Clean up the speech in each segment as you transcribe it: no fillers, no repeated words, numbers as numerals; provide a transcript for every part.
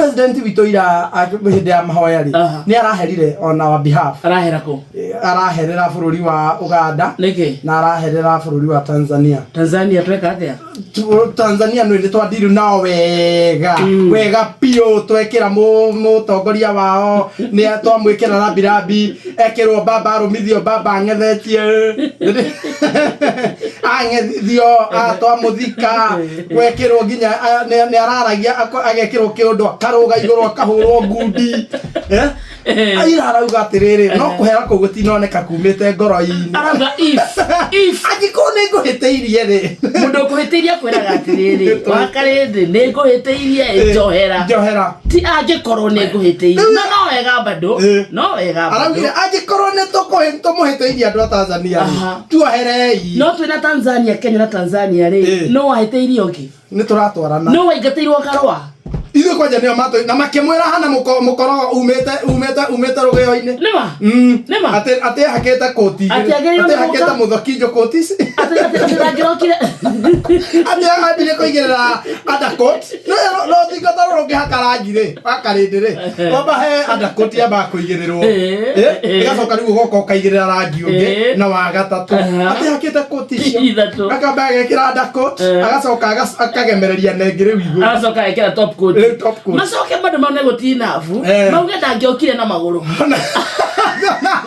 President witũ ira hĩndĩ ya mahoya rĩ, nĩ araherire on our behalf. Arahera kũ? Araherera bũrũri wa Uganda Nĩkĩ? na araherera bũrũri wa Tanzania. Tanzania tweka atĩa? Tanzania nĩ twandiru nao wega wega biũ, twekĩra mũtongoria wao, nĩ twamwĩkĩra rambirambi, ekĩrwo mbamba, arũmithio mbamba, ang'ethetie, ang'ethithio, twamũthika, gwekĩrwo nginya nĩ araragia, agekĩrwo kĩũndũ, akarũga igũrũ, akahũrwo ngundi. Eh? Aira arauga atĩrĩrĩ, no kũhera kũu gũtinoneka kumĩte ngoro-inĩ. Arauga if Angĩkorwo nĩ ngũhĩtĩirie rĩ, Mũndũ ũkũhĩtĩirie akwĩraga atĩrĩrĩ, wakarĩndĩ nĩ ngũhĩtĩirie, njohera. Njohera. Ti angĩkorwo nĩ ngũhĩtĩirie. No no wega bado. No wega bado. Araugire angĩkorwo nĩ tũmũhĩtĩirie, andũ a Tanzania rĩ, tuoherei. No twĩna Tanzania, Kenya na Tanzania rĩ, no wahĩtĩirie ũngĩ. Nĩ tũratwarana. No waingatĩirwo karũa. Ithuĩ kwanja nĩo matũ na makĩmwĩra hana mũkorogo umĩte rũgĩo-inĩ. Nĩma. Nĩma. Atĩ ehakĩte koti. Atĩ agĩrĩirwo Atĩ nĩ ehakĩte gũka. mũthokinjo koti ici. Atĩ ndangĩrokire. Atĩ ambire kũigĩrĩra undercoat. No no thingo ta rũrũ ũngĩhaka rangi rĩ, wakarĩndĩ rĩ, wamba he undercoat yambaga kũigĩrĩrwo. Ĩgacoka rĩu ũgoka ũkaigĩrĩra rangi ũngĩ na wa gatatũ. Atĩ ehakĩte koti icio. Ithatũ. Akamba agekĩra undercoat, agacoka akagemereria nengĩ rĩu igũrũ. Aracoka ekĩra top coat. Rĩu top coat. Macoke bado maone gũtirĩ nabu. Mauge ndangĩokire na magũrũ.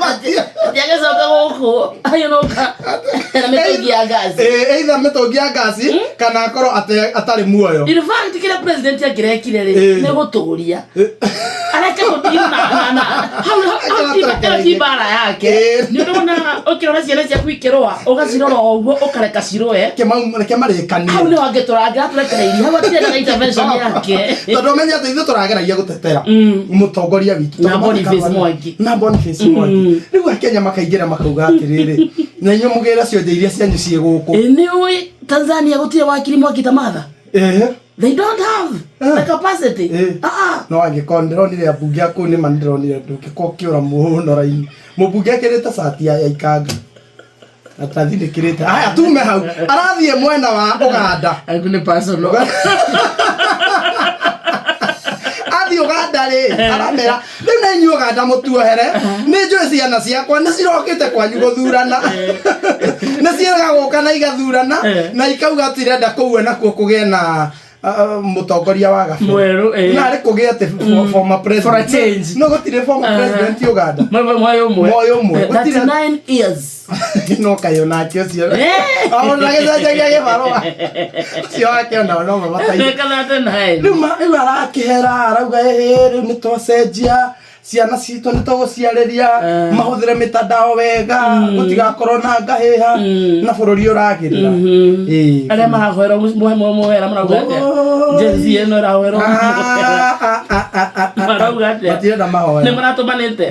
Atĩ agĩcoka gũkũ agĩũka na mĩtũngi ya ngasi. Either mĩtũngi ya ngasi kana akorwo atarĩ muoyo. In fact, kĩrĩa president angĩrekire rĩ, nĩ gũtũria areke gũthiĩ na hau hau ĩyo ti mbara yake. Nĩ ũrona ũkĩrora ciana ciaku ikĩrũa, ũgacirora o ũguo, ũkareka cirũe. Reke marĩkanie. Hau nĩho angĩtũrangĩra tũrekereirie hau, atirendaga intervention yake. Tondũ ũmenye atĩ ithuĩ tũrageragia gũtetera mũtongoria witũ. Na Tondũ Boniface makarũa Mwangi. Na Boniface Mwangi. Rĩu Akenya makaingĩra makauga atĩrĩrĩ, na inyuĩ mũgĩre cionje iria cianyu ciĩ gũkũ. Ĩ, nĩ ũĩ Tanzania gũtirĩ wakiri Mwangi ta Martha? They don't have the capacity. Ah, ah. No angĩkorwo ndĩronire ambunge a kũu, nĩma ndĩronire ndũngĩkorwo ũkĩũra mũno raini mũmbunge ekĩrĩte cati ya ikanga na tathinĩkĩrĩte. Haya, tume hau, arathiĩ mwena wa Ũganda. Aku nĩ personal. Athiĩ Ũganda rĩ, aramera rĩu na inyuĩ Ũganda mũtuohere, nĩ njũĩ ciana ciakwa nĩ cirokĩte kwanyu gũthurana, nĩ ciĩrĩga gũka na igathurana na ikauga tirenda kũu nakuo kũgĩe na mũtongoria wa gabere. Mwerũ, eh. Na arĩ kũgĩe atĩ former president. For a change. No gũtirĩ former president Uganda. Moyo ũmwe. Moyo ũmwe. 39 years. No kaĩ onake ũcio ona gĩcenjagia gĩbarũa ũcio wake onao no mabataire. Mĩaka 39. Rĩu arakĩhera, arauga ĩhĩ, rĩu nĩ twacenjia, ciana citũ nĩ tũgũciarĩria mahũthĩre mĩtandao wega, gũtigakorwo na ngahĩha na bũrũri ũragĩrĩra. Ĩĩ. Arĩa marahoera mũhera marauga atĩa? Oi. Gen Z ĩno ĩrahoera mũhera. Ah, ah, ah, ah, ah, ah. Marauga atĩa? Matirenda mahoya. Nĩ maratũmanĩte.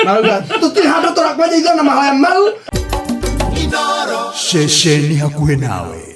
Marauga tũtirĩ handũ tũrakwanja ithuĩ na mahoya mau. Ceceni hakuhĩ nawe.